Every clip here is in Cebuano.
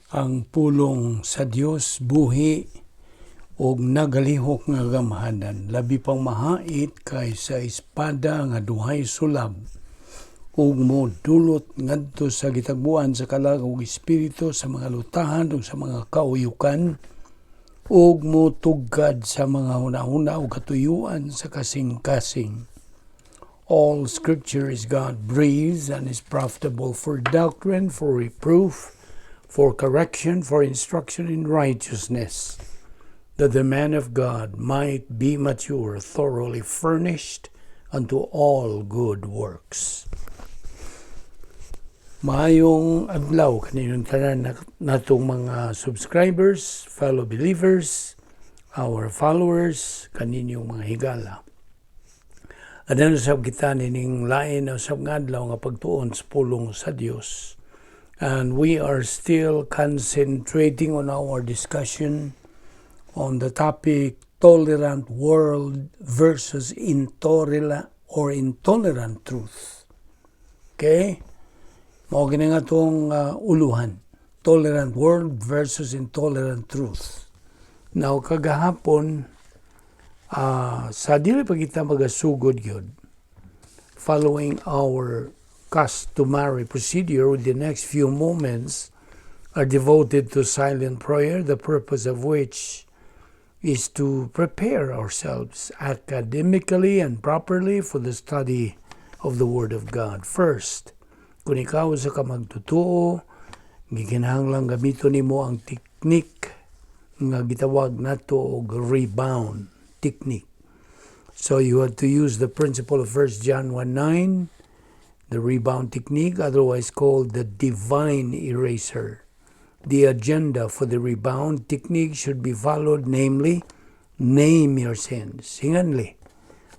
Ang pulong sa Dios buhi og nagalihok nga gamhanan, labi pang mahait kaysa espada nga duhay sulab, ug modulot ngadto sa gitagbuan sa kalag ug espiritu, sa mga lutahan ug sa mga kauyukan, ug motugkad sa mga hunahuna ug katuyuan sa kasing-kasing. All scripture is God breathed and is profitable for doctrine, for reproof, for correction, for instruction in righteousness, that the man of God might be mature, thoroughly furnished unto all good works. Maayong adlaw kaninyong tanan natong mga subscribers, fellow believers, our followers, kaninyong mga higala. Aduna sab kita nining lain na usab nga adlaw nga pagtuon sa pulong sa Dios. And we are still concentrating on our discussion on the topic tolerant world versus intolerant or intolerant truth. Okay? Mao gini nga atong uluhan. Tolerant world versus intolerant truth. Now, kagahapon, sa dili pa kita magasugod gyud, following our customary procedure, the next few moments are devoted to silent prayer, the purpose of which is to prepare ourselves academically and properly for the study of the Word of God. First, kung ikaw usa ka magtutuo, gikinahanglan gamiton nimo ang technique nga gitawag nato og rebound technique. So you have to use the principle of 1 John 1:9, the rebound technique, otherwise called the divine eraser. The agenda for the rebound technique should be followed, namely, name your sins. Secondly,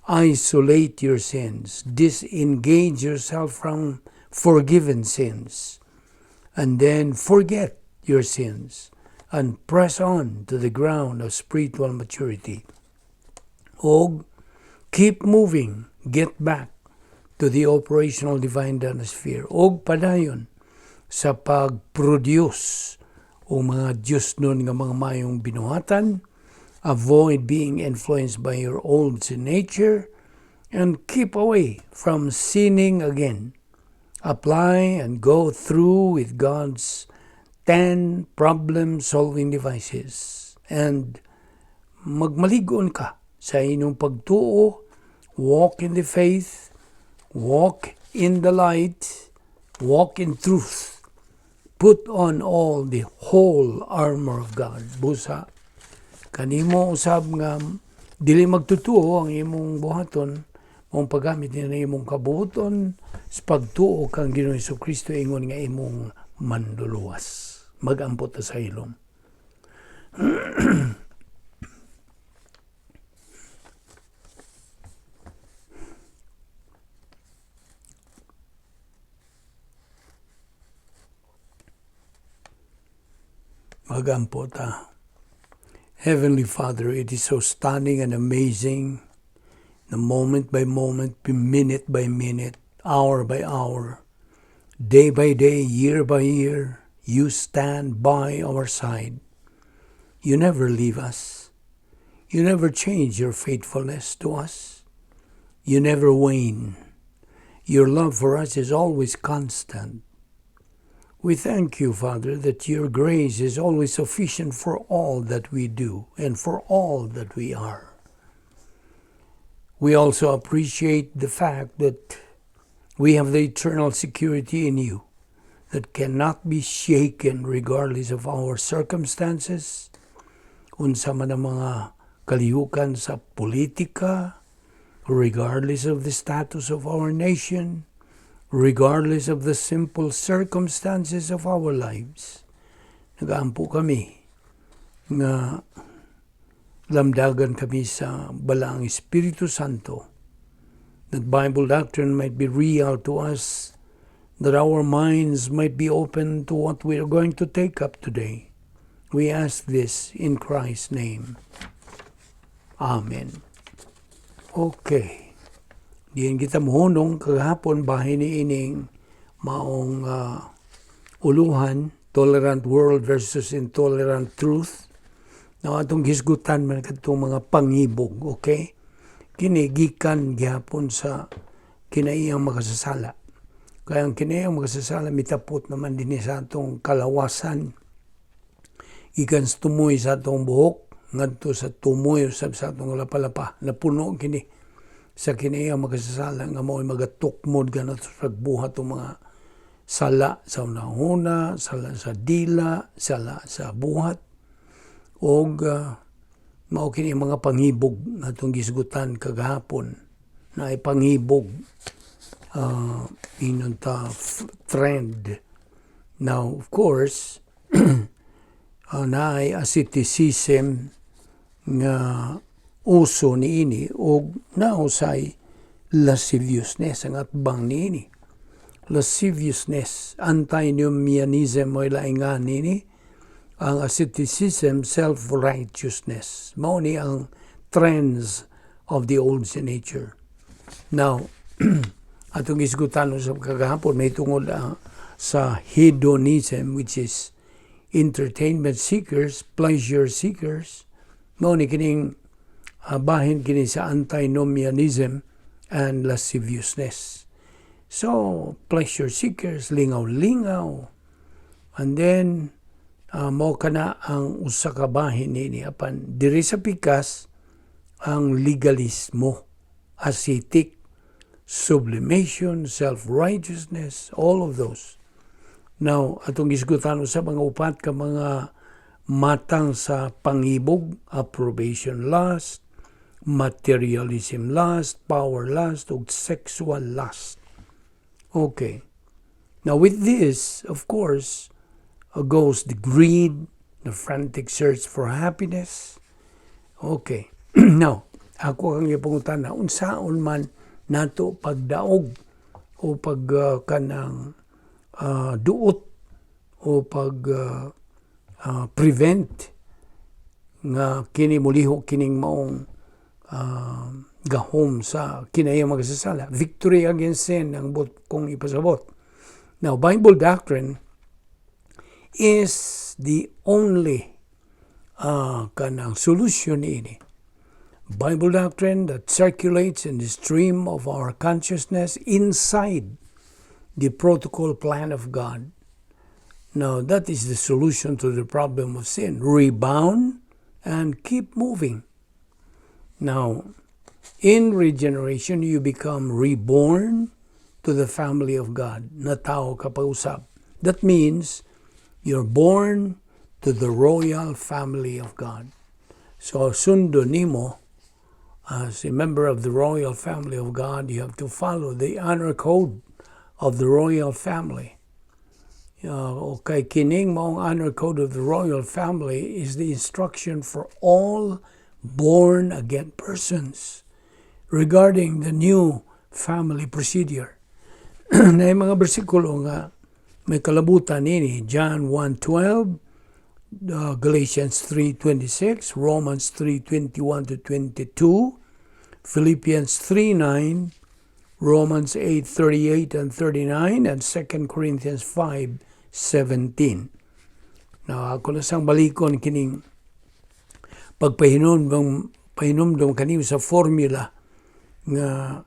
isolate your sins. Disengage yourself from forgiven sins. And then forget your sins and press on to the ground of spiritual maturity. Og keep moving, get back to the operational divine danosphere. Og padayon sa pag-produce o mga Diyosnon nga mga mayong binuhatan, avoid being influenced by your old sin nature, and keep away from sinning again. Apply and go through with God's 10 problem-solving devices. And magmaligon ka sa inyong pagtuo, walk in the faith, walk in the light, walk in truth. Put on all the whole armor of God. Busa, kanimo usab nga dili magtutuo ang imong buhaton, mong paggamit ni imong kabuoton sa pagtuo kang Ginoong Kristo ingon nga imong manluluwas. Mag-ampo ta sa hilom. Magampo ta. Heavenly Father, it is so stunning and amazing, the moment by moment, minute by minute, hour by hour, day by day, year by year, you stand by our side. You never leave us. You never change your faithfulness to us. You never wane. Your love for us is always constant. We thank you, Father, that your grace is always sufficient for all that we do and for all that we are. We also appreciate the fact that we have the eternal security in you that cannot be shaken regardless of our circumstances, unsa man ang mga kalihukan sa politika, regardless of the status of our nation, regardless of the simple circumstances of our lives. Nagaampo kami nga lamdagan kami sa Balaang Espiritu Santo, that Bible doctrine might be real to us, that our minds might be open to what we are going to take up today. We ask this in Christ's name. Amen. Okay. Diin kita mohunong kagahapon bahin ni ining maong uluhan, Tolerant world versus intolerant truth. Now, atong hisgutan man kadtong mga pangibog, okay? Kini gikan gihapon sa kinaiyang makasasala. Kaya ang kinaiyang makasasala mitapot naman dinhi sa atong kalawasan, gikan sa tumoy sa atong buhok ngadto sa tumoy usab sa atong lapalapa. Napuno kini sa kinaiyang makasasala nga mao'y magatukmod kanato sa pagbuhat og mga sala sa hunahuna, sala sa dila, sala sa buhat, og mao kini ang mga pangibog nga atong gisgutan kagahapon na ay pangibog, ingon ta trend. Now, of course, naay asceticism nga uso niini og nausay lasciviousness ang atbang niini. Lasciviousness, antinomianism mo'y laingan niini. Ang asceticism, self-righteousness. Mao ni ang trends of the old sin nature. Now, atong isgutan sa kagahapon may tungod sa hedonism, which is entertainment seekers, pleasure seekers. Mao ni kining bahin kini sa antinomianism and lasciviousness. So, pleasure seekers, lingaw-lingaw. And then, mao kana ang usa ka bahin niini. Apan diri sa pikas, ang legalismo, ascetic, sublimation, self-righteousness, all of those. Now, atong gisgutan sa mga upat ka mga matang sa pangibog: approbation lust, materialism lust, power lust, ug sexual lust. Okay. Now with this, of course, goes the greed, the frantic search for happiness. Okay. Now, ako ang ipangutana, unsaon man nato pagdaog o pag kanang duot o pag prevent nga kini mulihok kining maong gahom sa kinahiyang makasasala? Victory against sin ang buot kong ipasabot. Now, Bible doctrine is the only kanang solution ini. Bible doctrine that circulates in the stream of our consciousness inside the protocol plan of God. Now, that is the solution to the problem of sin. Rebound and keep moving. Now, in regeneration, you become reborn to the family of God. Natawo ka pa usab. That means you're born to the royal family of God. So, sundo nimo, as a member of the royal family of God, you have to follow the honor code of the royal family. Okay, kining maong honor code of the royal family is the instruction for all born again persons regarding the new family procedure. Na mga bersikulo nga may kalabutan nini: John 1:12, Galatians 3:26, Romans 3:21 to 22, Philippians 3:9, Romans 8:38 and 39, and 2 Corinthians 5:17. Now, ako na sang balikon kining pagpahinumdum pahinumdum kanimo sa formula nga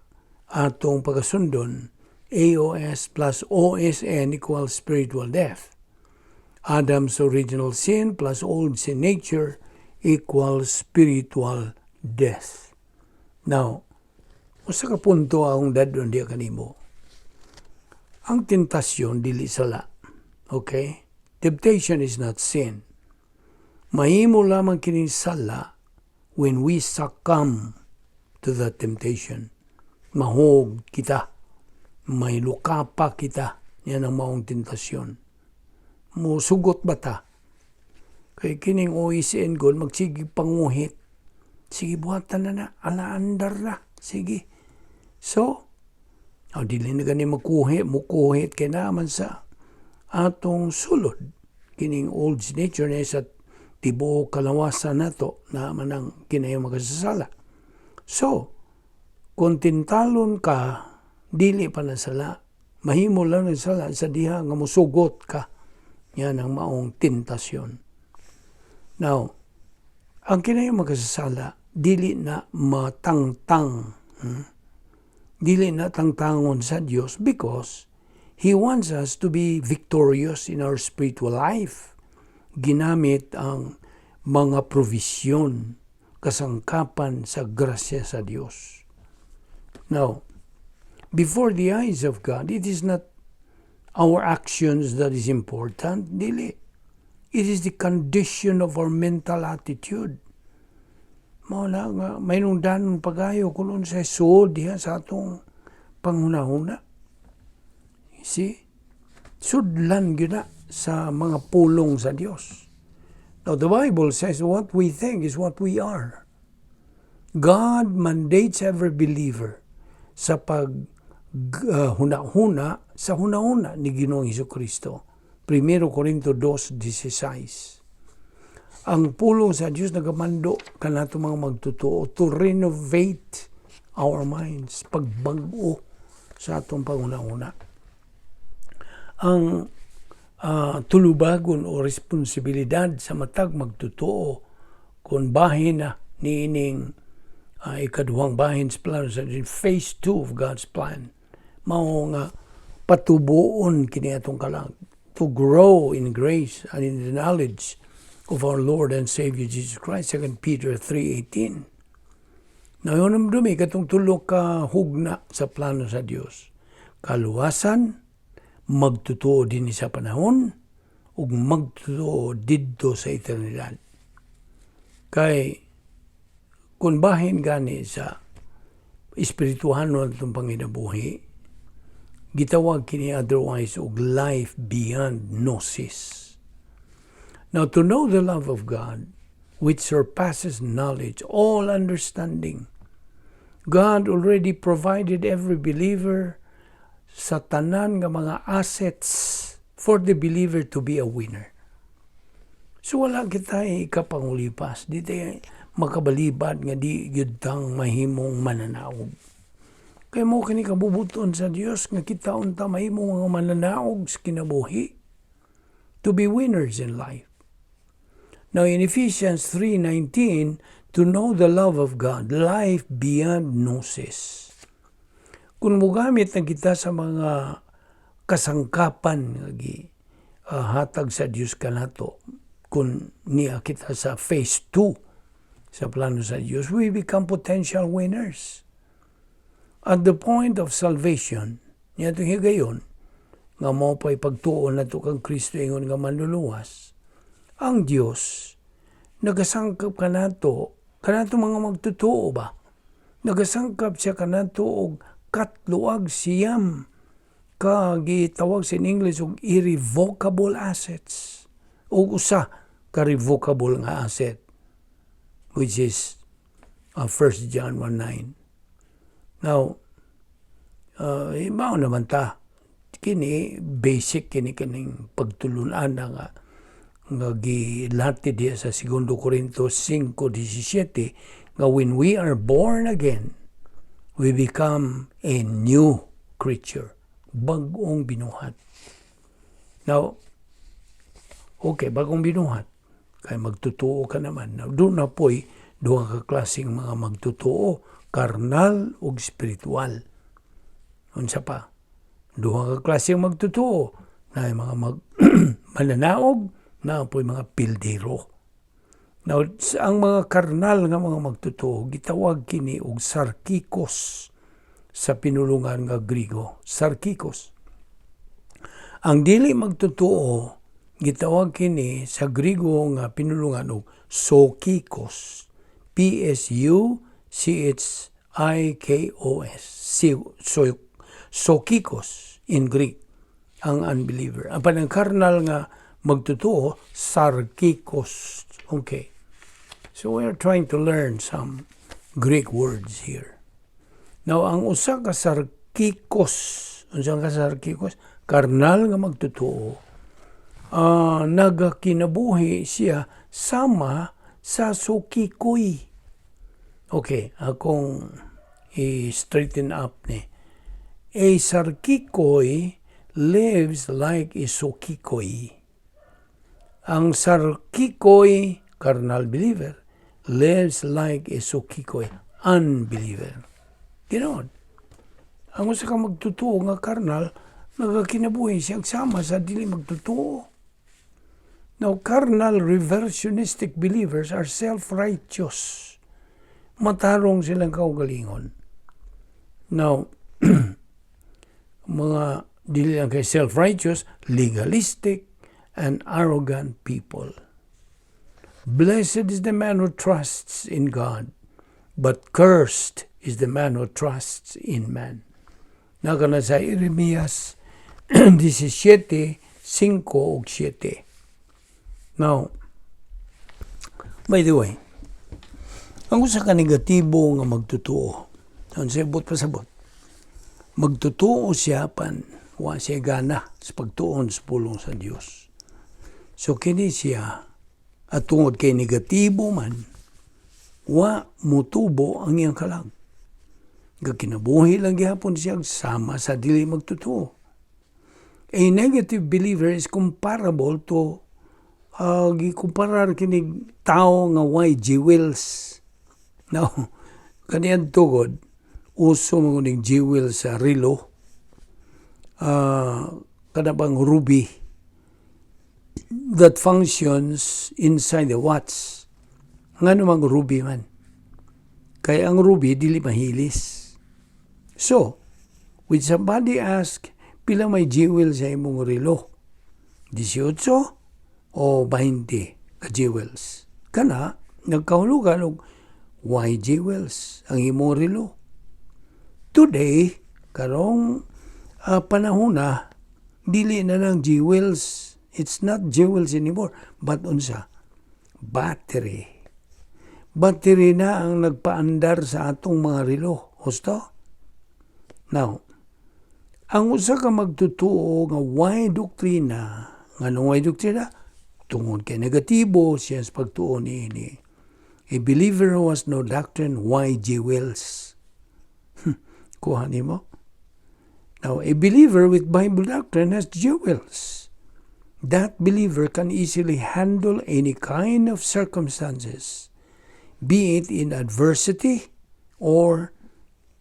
atong pagkasundon: AOS plus OSN equals spiritual death. Adam's original sin plus old sin nature equals spiritual death. Now, usa ka punto akong dadon diya kanimo. Ang tentasyon dili sala. Okay? Temptation is not sin. Mahimo lamang kining sala when we succumb to the temptation. Mahog kita. May lukapa kita. Yan ang maong tentasyon. Musugot ba ta? Kay kining OSN gol, magsige panguhit. Sige, buhatan na na. Alaandar na. Sige. So, oh, dili na gani magkuhit, mukuhit kay naman sa atong sulod. Kining old nature na sa tibuok kalawasan nato na man ang kinahiyang makasasala. So, kung tintalon ka, dili pa na sala. Mahimo lang ng sala sa diha nga musugot ka. Yan ang maong tentasyon. Now, ang kinahing makasasala, dili na matangtang. Dili na tangtangon sa Dios because He wants us to be victorious in our spiritual life. Ginamit ang mga provisyon, kasangkapan sa grasya sa Dios. Now, before the eyes of God, it is not our actions that is important, dili. It is the condition of our mental attitude. Mao na nga mahinungdanon pagayo kung unsay suod diha sa atong panghunahuna. You see? Sudlan gyud na sa mga pulong sa Dios. Now, the Bible says what we think is what we are. God mandates every believer sa pag huna-huna sa huna-huna ni Ginoong Hesus Kristo. 1 Corinto 2:16. Ang pulong sa Dios nagamando kanato mga magtotoo to renovate our minds, pagbag-o sa atong panghuna-huna. Ang tulubagon o responsibilidad sa matag magtotoo kung bahin na niining ikaduhang bahin sa plano sa phase 2 of God's plan, mao nga patubuon kini atong kalag to grow in grace and in the knowledge of our Lord and Savior Jesus Christ, 2 Peter 3:18. Nahinumdumi katong tulo ka hugna sa plano sa Dios: kaluwasan, magtotoo dinhi sa panahon, ug magtotoo didto sa eternidad. Kay kung bahin gani sa espirituhanon atong panginabuhi, gitawag kini otherwise og life beyond gnosis. Now, to know the love of God, which surpasses knowledge, all understanding. God already provided every believer sa tanan nga mga assets for the believer to be a winner. So wala kita ikapangulipas. Di tayo makabalibad nga di gyud tang mahimong mananaog. Kay mao kini kabubuton sa Dios nga kita unta mahimong mga mananaog sa kinabuhi, to be winners in life. Now, in Ephesians 3:19, to know the love of God, life beyond gnosis. Kung mogamit na kita sa mga kasangkapan nga gi hatag sa Dios kanato, kung niya kita sa phase 2 sa plano sa Dios, we become potential winners. At the point of salvation, niya itong higayon, nga mao pa'y pagtuo nato kang Kristo ingon nga manluluwas, ang Dios nagasangkap kanato mga magtotoo ba? Nagasangkap siya kanato og 9 ka gitawag sa English og irrevocable assets, ug usa ka revocable nga asset, which is 1 John 1:9. Now, mao naman ta kini basic kini kining pagtulunan na nga gilati diya sa 2 Corinto 5:17 nga when we are born again, we become a new creature, bag-ong binuhat. Now, okay, bagong binuhat kay magtotoo ka naman. Now, duna po'y duha ka klaseng mga magtotoo, karnal ug spiritual. Unsa pa? Duha ka klaseng magtotoo na mga mananaog, naa po'y mga pildero. Now, ang mga karnal nga mga magtotoo, gitawag kini og sarkikos sa pinulungan nga Grigo, sarkikos. Ang dili magtotoo, gitawag kini sa Grigo nga pinulungan og psukikos. P S U C H I K O S. So, psukikos in Greek ang unbeliever. Ang panang karnal nga magtotoo, sarkikos. Okay. So we are trying to learn some Greek words here. Now, ang usa ka sarkikos, unsa ka sarkikos? Karnal nga magtotoo, nagakinabuhi siya sama sa sukikoy. Okay, akong i-straighten up ni. A sarkikoy lives like a sukikoy. Ang sarkikoi, carnal believer, lives like a psuchikoi, unbeliever. Tinuod. Ang usa ka magtutuo nga carnal, nagakinabuhi siya sama sa dili magtutuo. Now, carnal reversionistic believers are self-righteous. Matarong silang kaugalingon. Now, mga dili lang kay self-righteous, legalistic, and arrogant people. Blessed is the man who trusts in God, but cursed is the man who trusts in man. Naa kana sa Jeremias 17, 5 ug 7. Now, by the way, ang usa ka negatibo nga magtutuo, ang sabot pasabot, magtutuo siya pan wa siya gana sa pagtuon sa pulong sa Dios. So kini siya at tungod kay negatibo man, wa mutubo ang iyang kalag. Gakinabuhi lang gihapon siya sama sa dili magtutuo. A negative believer is comparable to gikumparar kinig tao nga way jewels. Now, kaniyang tugod, uso mo ning jewels sa relo, kana bang ruby that functions inside the watch. Ngano mang ruby man? Kay ang ruby dili mahilis. So, when somebody ask, "Pila may jewel sa imong relo? 18 o 20 ka jewels?" Kana, nagkahulugan og way jewels ang imong relo. Today, karong panahon na, dili na lang jewels. It's not jewels anymore. But unsa? Battery. Battery na ang nagpaandar sa atong mga relo. Husto? Now, ang usa ka magtutuo nga way doktrina, nganong way doktrina? Tungod kay negatibo siya sa pagtuo niini. A believer who has no doctrine, way jewels. Kuha nimo? Now, a believer with Bible doctrine has jewels. That believer can easily handle any kind of circumstances, be it in adversity or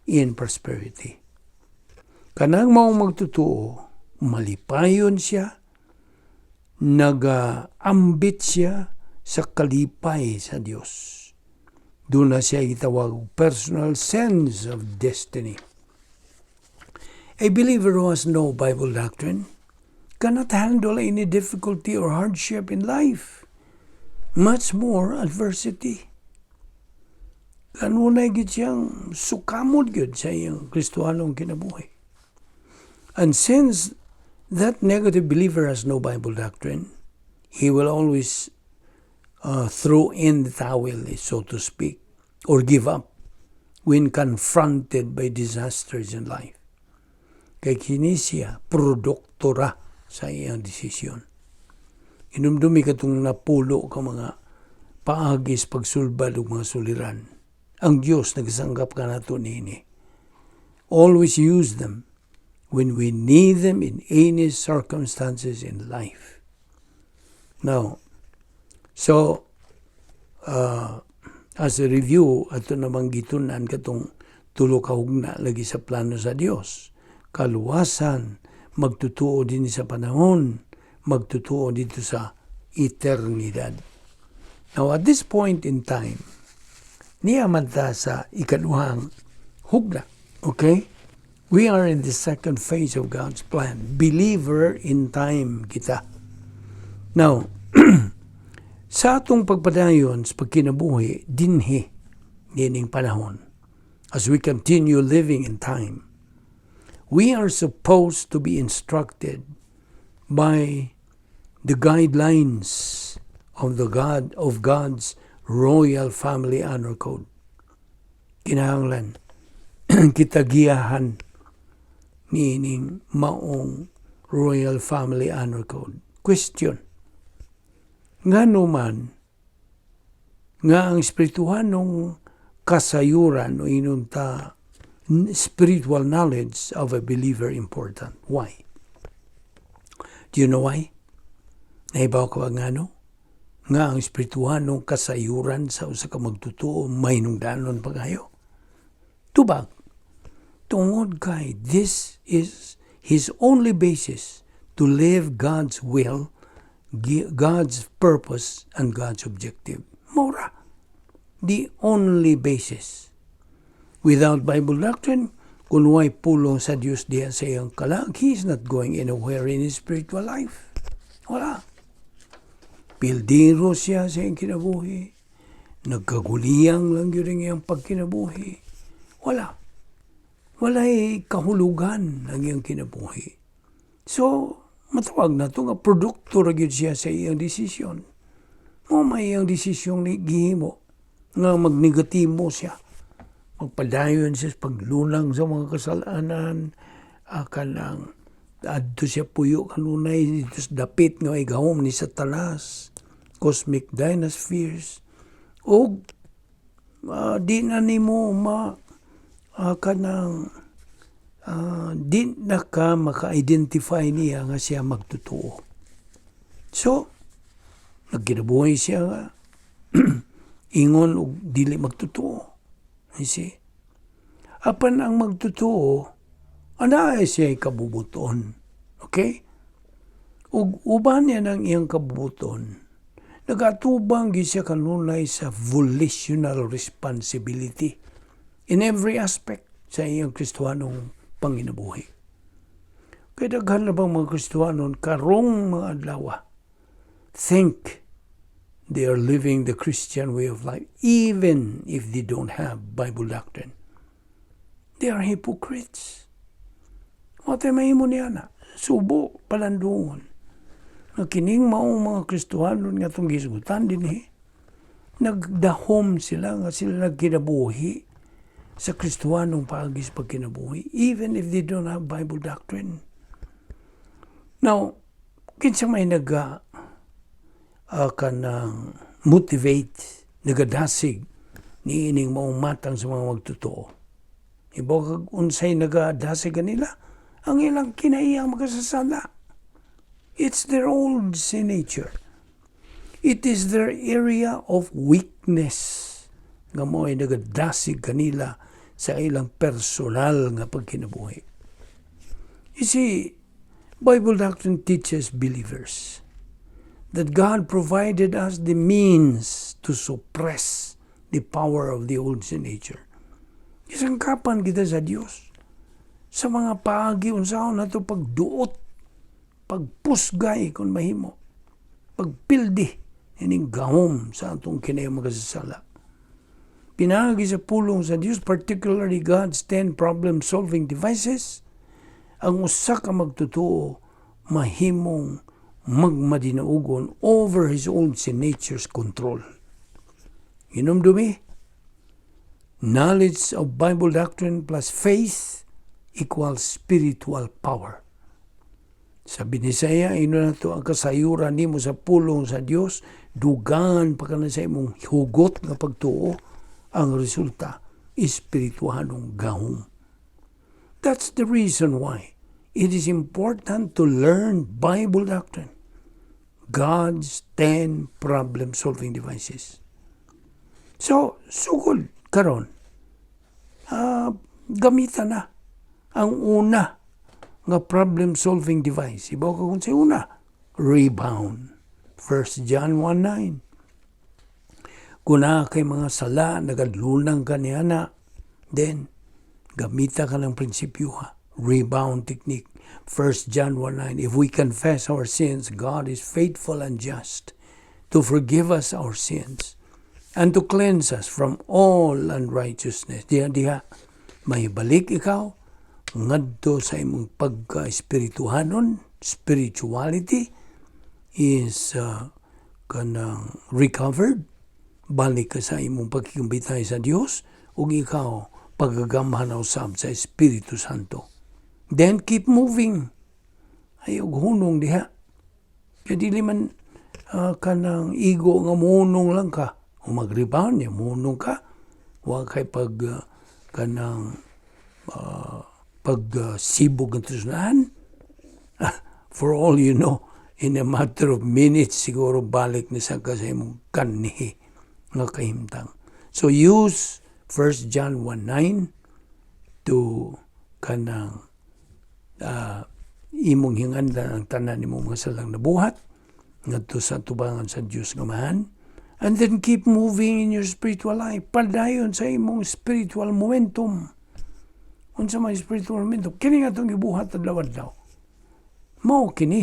in prosperity. Kanang maong magtutuo, malipayon siya, nagaambit siya sa kalipay sa Dios. Duna siya gitawag personal sense of destiny. A believer who has no Bible doctrine cannot handle any difficulty or hardship in life, much more adversity. Kanunay gid siyang sukamot gyud sa iyang Kristohanong kinabuhi. And since that negative believer has no Bible doctrine, he will always throw in the towel, so to speak, or give up when confronted by disasters in life. Kay kini siya, produkto ra sa iyang desisyon. Inumdumi katong napulo ka mga paagis pagsulbad og mga suliran. Ang Diyos nagsanggap kanato niini. Always use them when we need them in any circumstances in life. Now, so, as a review, ato namang gitun-an katong tulo ka hugna lagi sa plano sa Dios. Kaluwasan, magtutuo din sa panahon, magtutuo dito sa eternidad. Now, at this point in time, niya man ta sa ikaduhang hugna. Okay? We are in the second phase of God's plan. Believer in time kita. Now, sa atong pagpadayon sa pagkinabuhi, dinhi, niining panahon, as we continue living in time, we are supposed to be instructed by the guidelines of God's Royal Family Honor Code. Kinahanglan kita giyahan niining maong Royal Family Honor Code. Question. Ngano man nga ang espirituhanong kasayuran o inunta spiritual knowledge of a believer important? Why? Do you know why? Nahibaw ka ba ngano? Nga ang espirituhanong kasayuran sa usa ka magtotoo mahinungdanon pagayo. Tubag. Tungod kay this is his only basis to live God's will, God's purpose, and God's objective. Mao ra. The only basis. Without Bible doctrine, kung way pulong sa Dios diya sa iyang kalag, he is not going anywhere in his spiritual life. Wala. Pildiro siya sa iyang kinabuhi. Nagkaguliyang lang yun ang iyang pagkinabuhi. Wala. Walay kahulugan ang iyang kinabuhi. So, matawag nato nga produkto ra gyud siya sa iyang desisyon. Mao may iyang desisyon ni gihimo nga magnegatibo siya. Magpadayon siya sa paglunang sa mga kasalanan, kanang adto siya puyo kanunay dito sa dapit nga ay gahom ni Satanas, cosmic dynaspheres, og di na nimo ma kanang di na ka maka-identify niya nga siya magtotoo. So, nagkinabuhi siya nga ingon og dili magtotoo. You see? Apan ang magtotoo, ana ay siya kabubuton. Okay? Ug uban niya ng iyang kabubuton, nagatubang gyud siya kanunay sa volitional responsibility in every aspect sa iyang Kristohanong panginabuhi. Kay daghan na bang mga Kristohanon karong mga adlaw think they are living the Christian way of life even if they don't have Bible doctrine. They are hypocrites. Wa tay mahimo niya na. Subo, palandungon. Nga kining maong mga Kristohanon nga itong gisgutan dinhi, nagdahom sila nga sila nagkinabuhi sa Kristohanong paagi sa pagkinabuhi, even if they don't have Bible doctrine. Now, kinsa may naga kanang motivate, nagadasig ni ining maong matang sa mga magtotoo? Ibaw kag unsay nagadasig kanila? Ang ilang kinaiyang makasasala. It's their old sin nature. It is their area of weakness nga mao ay nagadasig kanila sa ilang personal nga pagkinabuhi. You see, Bible doctrine teaches believers that God provided us the means to suppress the power of the old sin nature. Isangkapan kita sa Dios sa mga paagi unsaon nato pagduot, pagpusgay kung mahimo, pagpildi ining gahom sa atong kinayang makasasala. Pinaagi sa pulong sa Dios, particularly God's 10 problem-solving devices, ang usa ka magtotoo mahimong magmadinaugon over his own sin nature's control. Hinumdumi, knowledge of Bible doctrine plus faith equals spiritual power. Sabi ni Isaiah, ino na to ang kasayuran nimo sa pulong sa Dios, dugangan pa ka na sa imong hugot nga pagtuo, ang resulta, espirituhanong gahom. That's the reason why it is important to learn Bible doctrine, God's 10 problem-solving devices. So, sugod karon, gamitan na ang una nga problem-solving device. Ibaw ka kung sa una, rebound. 1 John 1:9. Kung naa kay mga sala, nagadlunang ka niya na, then, gamita ka ng prinsipyo ha. Rebound technique. 1 John 1:9. If we confess our sins, God is faithful and just to forgive us our sins and to cleanse us from all unrighteousness. Diha, diha, may balik ikaw ngadto sa imong pagka-espirituhanon, spirituality is kanang recovered. Balik ka sa imong pagkikumbitay sa Dios ug ikaw pagagamhan usab sa Espiritu Santo. Then keep moving. Ay og hunong diha. Kaya dili man kanang igo nga muhunong lang ka. O mag-rebound niya, muhunong ka. Wa kay pag kanang pag sibog ng tusunahan. For all you know, In a matter of minutes, siguro balik ni sa ka sa imong kanhi nga kahimtang. So use 1 John 1:9 to kanang imong hingandan ang tanan nimong mga salang nabuhat ngadto sa tubangan sa Dios nga Amahan, and then keep moving in your spiritual life. Padayon sa imong spiritual momentum. Unsa may spiritual momentum? Kini nga atong gibuhat adlaw-adlaw, mao kini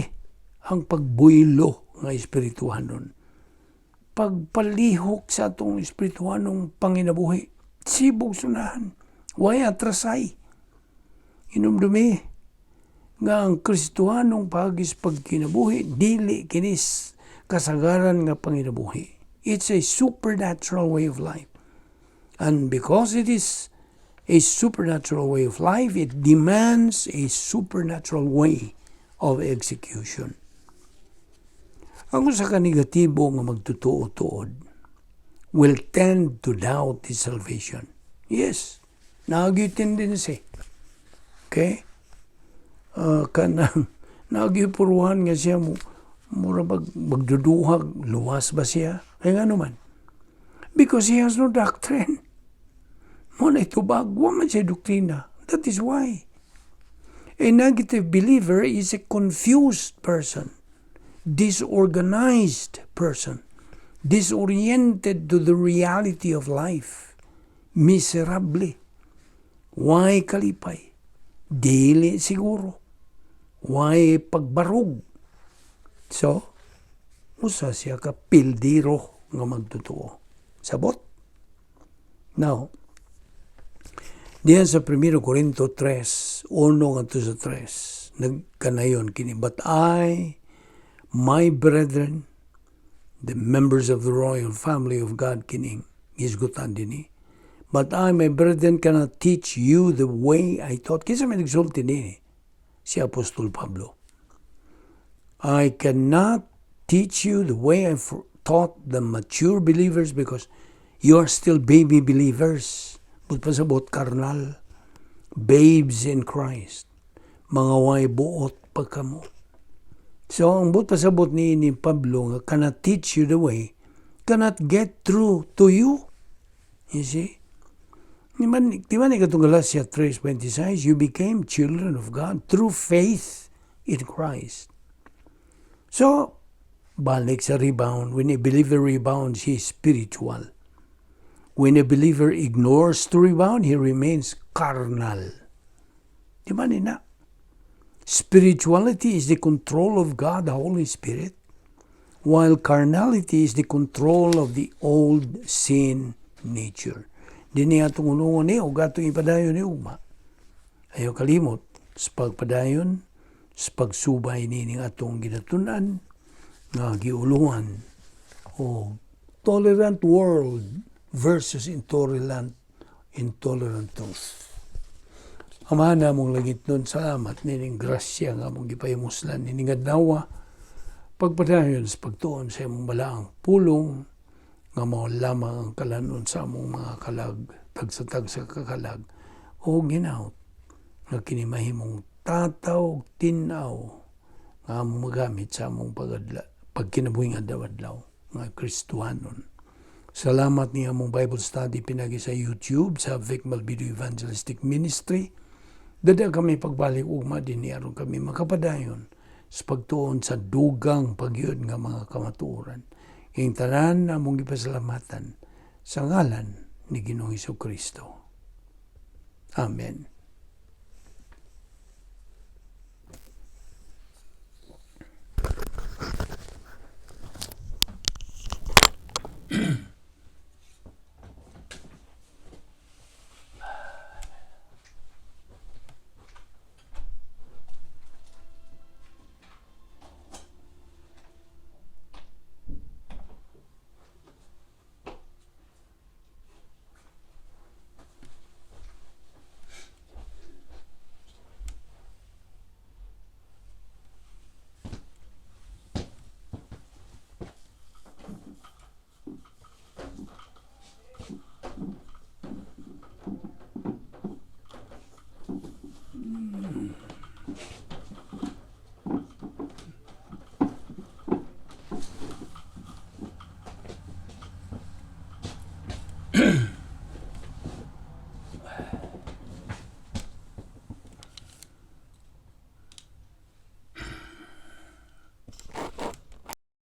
ang pagbuylo nga espirituhanon, pagpalihok sa atong espirituhanong panginabuhi. Sibog sunahan, way atrasay. Hinumdumi nga ang Kristohanong paagi sa pagkinabuhi, dili kini kasagaran nga panginabuhi. It's a supernatural way of life. And because it is a supernatural way of life, it demands a supernatural way of execution. Ang usa ka negatibo nga magtotoo tuod will tend to doubt his salvation. Yes, naa gyuy tendency. Okay? Kanang naa gyuy puruhan nga siya mo mura magduduhag, luwas ba siya? Kaya nga naman. Because he has no doctrine. Mao na tubag, wa man siya doktrina. That is why. A negative believer is a confused person, disorganized person, disoriented to the reality of life, miserable. Way kalipay? Dili siguro. Way pagbarog? So, usa siya ka pildiro nga magtotoo. Sabot? Now, diyan sa 1 Corinto 3, 1 ngadto sa 3, nagkanayon kini, "But I, my brethren," the members of the royal family of God kining hisgutan dinhi. "But I, my brethren, cannot teach you the way I taught." Kinsa may nagsulti nini? Si Apostol Pablo. "I cannot teach you the way I taught the mature believers because you are still baby believers." Buot pasabot, carnal. Babes in Christ. Mga way buot pa kamo. So, ang buot pasabot ni Pablo nga "cannot teach you the way," cannot get through to you. You see? Di ba ni katong Galatia 3:26, "You became children of God through faith in Christ." So, balik sa rebound. When a believer rebounds, he is spiritual. When a believer ignores to rebound, he remains carnal. Di ba nina? Spirituality is the control of God, the Holy Spirit, while carnality is the control of the old sin nature. Dini atong unungon ni ug atong ipadayon ni ugma. Ayaw kalimot sa pagpadayon sa pagsubay nining atong ginatun-an nga giuluhan o tolerant world versus intolerant truth. Ama namong langitnon, salamat nining grasya nga among gipahimuslan nining adlaw, pagpadayon sa pagtuon sa imong balaang pulong nga mao lamang ang kalanon sa among mga kalag, tagsa-tagsa ka kalag, o hinaut nga kini mahimong tataw tin-aw nga among magamit sa among pagadla pagkinabuhing adlaw-adlaw nga Kristohanon. Salamat ni among Bible study pinagi sa YouTube sa Vic Malvido Evangelistic Ministry. Dada kami pagbalik ugma dinhi aron kami makapadayon sa pagtuon sa dugang pagyud nga mga kamatuoran. Ing tanan among gipasalamatan sa ngalan ni Ginoong Kristo. Amen.